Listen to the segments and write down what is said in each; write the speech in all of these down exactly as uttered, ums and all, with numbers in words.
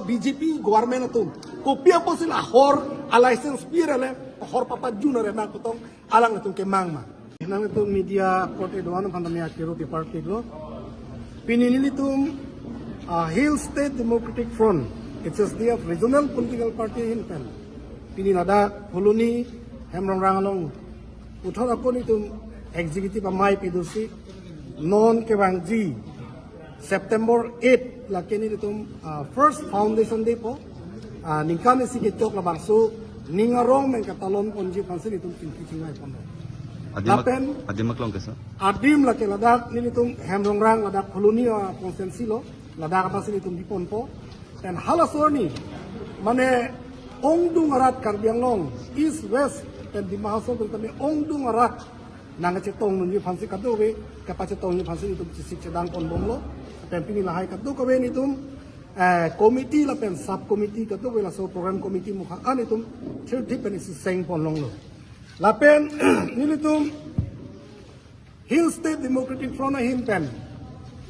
B J P government atum kopi apotsi la hor a license pi rele hor papa jun are na kutong alanglitum kemang ma. Nangtum media korte doan aphan tame akero tiparpiklo. Pini nelitum, ah, Hill State Democratic Front, H S D F regional political party ahin pen pini ladak Phuloni Hemrongrang along puthot ako nelitum executive amei pedosi non kevangji September eight lake nelitum, ah, first foundation day po, ah, ningkan isi kechok labangso ning arong pen katalon ponji aphansi nelitum chingki chingvai ponlo. Adim ak-, lapen adim aklong ke, sir? Adim lake ladak nelitum Hemrongrang ladak Phuloni, ah, constituency lo, ladak aphansi nelitum biponpo. Pen halaso arni mane ongdung arat Karbi Anglong East, West pen Dima Hasao pen tame ongdung arat nangchetong nunji aphansi kadokave kapachetongji aphansi nelitum chesik chedang ponbomlo. Pen pini lahai kadokave nelitum, eh, committee lapen sub committee kadokave laso program committee mukha an nelitum thirthip pen isi seng ponlonglo. Lapen nelitum Hill State Democratic Front ahin pen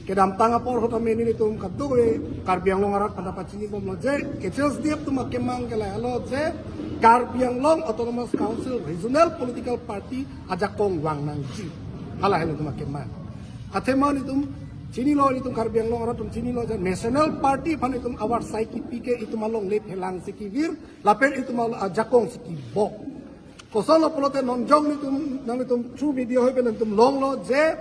kedamtang apor ahut tame nelitum kadokave Karbi Anglong arat aphan ta pachinibomlo je H S D F atum akemang ke lahelo je Karbi Anglong Autonomous Council Regional Political Party ajakong vang nangji. Hala helo atum akemang. Athema nelitum chinilo, nelitum Karbi Anglong arat atum chinilo je national party aphan nelitum avarsai kipi ke itum alongle phelang si kevir lapen itum along ajakong si kebok. Kosonlo pulote non jong nelitum, nanglitum through media ahoi pen nelitum longlo je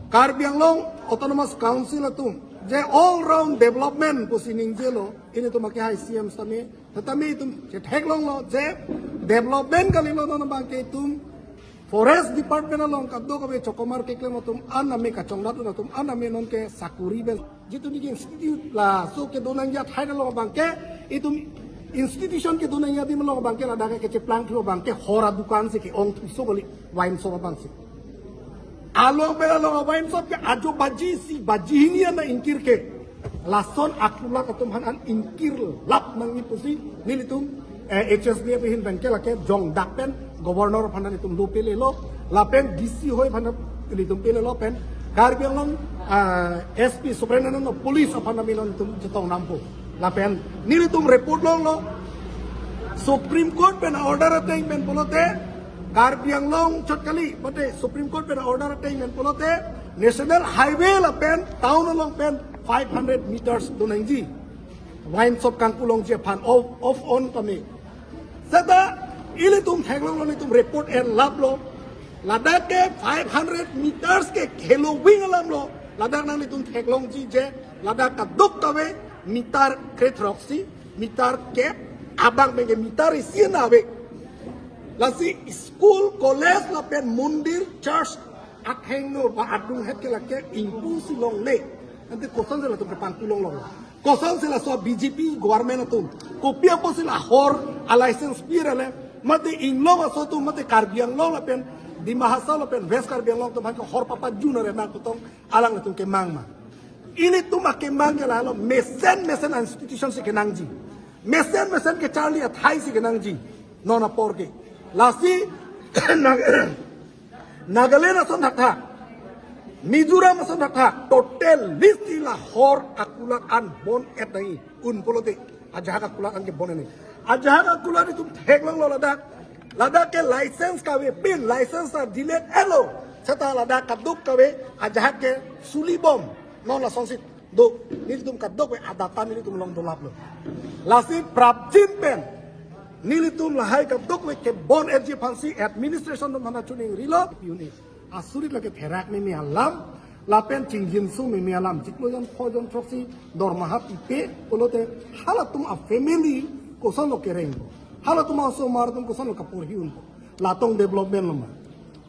Karbi Anglong Autonomous Council atum je all round development pusi ningjelo, ilitum akehai C M sitame, tame itum chetheklonglo je development kalilo, non abangke itum Forest Department along kadokave chokomar keklem atum an tame, kachongdat atum an tame nonke sakuri pen jitu niki institute laso kedo nangji athai along abangke, itum institution kedo nangji adim along abangke ladak ke kecheplang thu abangke hor adukan si ke-ong thuso kali, wine shop abang si. Along pen along wine shop ke ajo baji isi baji hini an nangingkir ke. Lason akulak atum aphan an ingkir lap nangji pusi nelitum, eh, H S D F ahin pen ke lake jongdak pen Governor aphan nelitum do pelelo, lapen D C ahoi aphan nelitum pelelo pen Karbi Anglong, ah, S P Superintendent of Police aphan nelitum chetong nampo. Lapen nelitum report longlo, Supreme Court pen order ateng pen pulote Karbi Anglong chot kali, mate Supreme Court pen order ateng pen pulote National Highway lapen town along pen five hundred meters do nangji. Wine shop kangkulongji aphan off, off on tame. Seta ilitum theklonglo, nelitum report en laplo. Ladak ke five hundred meters ke helo wing alamlo. Ladak nanglitum theklongji je ladak kadokave meter kre-throksi, meter kep, abang pen ke meter isi an ave. Lasi school, college lapen mondir, church athengno ba adunghet ke lake ingpu si longle. Ante kosonsi latum kepangkulonglo? Kosonsi laso B J P government atum kopi apotsi la hor a license pi rele, mate inglong aso atum, mate Karbi Anglong lapen Dima Hasao lapen West Karbi Anglong atum aphan ke hor papa jun are na kutong alanglitum kemang ma? Ilitum akemang ke lahelo, mesen mesen institution si kenangji, mesen mesen kecharli athai si kenangji. Non apor ke lasi Nag-, Nagaland ason thakthak, Mizoram ason thakthak, total list ila hor akulak an bon-et nangji, un pulote ajahak akulak an ke bon-et nangji. Ajahak akulak itum theklonglo ladak. Ladak ke license kave pin, license ta delete elo. Seta ladak kadokave ajahak ke sulibom. Non lasonsi do, nelitum kadokave adata nelitum along dolaplo. Lasi prapjin pen nelitum lahai kadokave kebon-etji aphansi administration atum aphan chuning rilo, unit. Asurit lake therak meme alam, lapen chingjinso meme alam, chiklo jon pho jon throksi dormaha pipe pulote halatum a family kosonlo kerengpo? Halatum a osomar atum kosonlo kaporhi unpo? Latong development lo ma?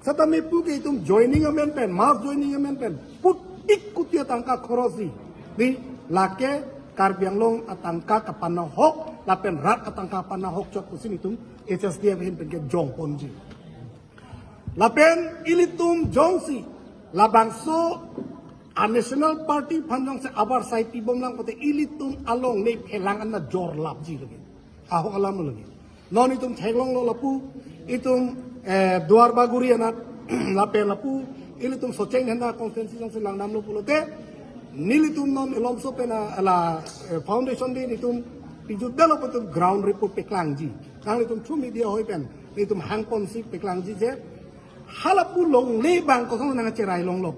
Setame pu ke itum joining amen pen, mass joining amen pen, put ik kuti atangka khorosi. Di, lake Karbi Anglong atangka kapanahok, lapen rat atangka panahok chot pusi nelitum H S D F ahin pen kejongponji. Lapen ilitum jongsi labangso a national party aphan jongsi avarsai pibomlang pulote ilitum alongle phelang an na jorlapji lagi. Ahok alam lagi. Non itum theklonglo lapu, itum, eh, Duar Bagori anat, lapen lapu, ilitum Socheng Dhanda constituency jongsi langdamlo pulote, Nelitum non Elomso pen a, ala, eh, foundation day nelitum pijut dalo pen itum ground report peklangji. Nanglitum through media hoi pen nelitum hangponsi peklangji je halapu longle abang kosonsi nangcherai longlo.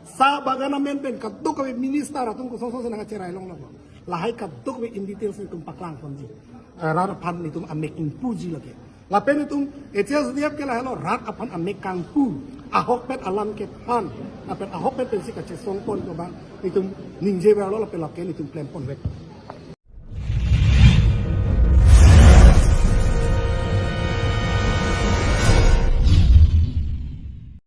Sa bagan amen pen kadokave minister atum kosonsi nangcherai longlo. Lahai kadokave in details nelitum paklangponji. Eh, rat aphan nelitum amek ingpuji lake. Lapen itum H S D F ke lahelo rat aphan amek kangpu. Ahokpet alam kethan. Lapen ahokpet pensi kachesongpon abang nelitum ningje verlo lapen lake nelitum klemponvek.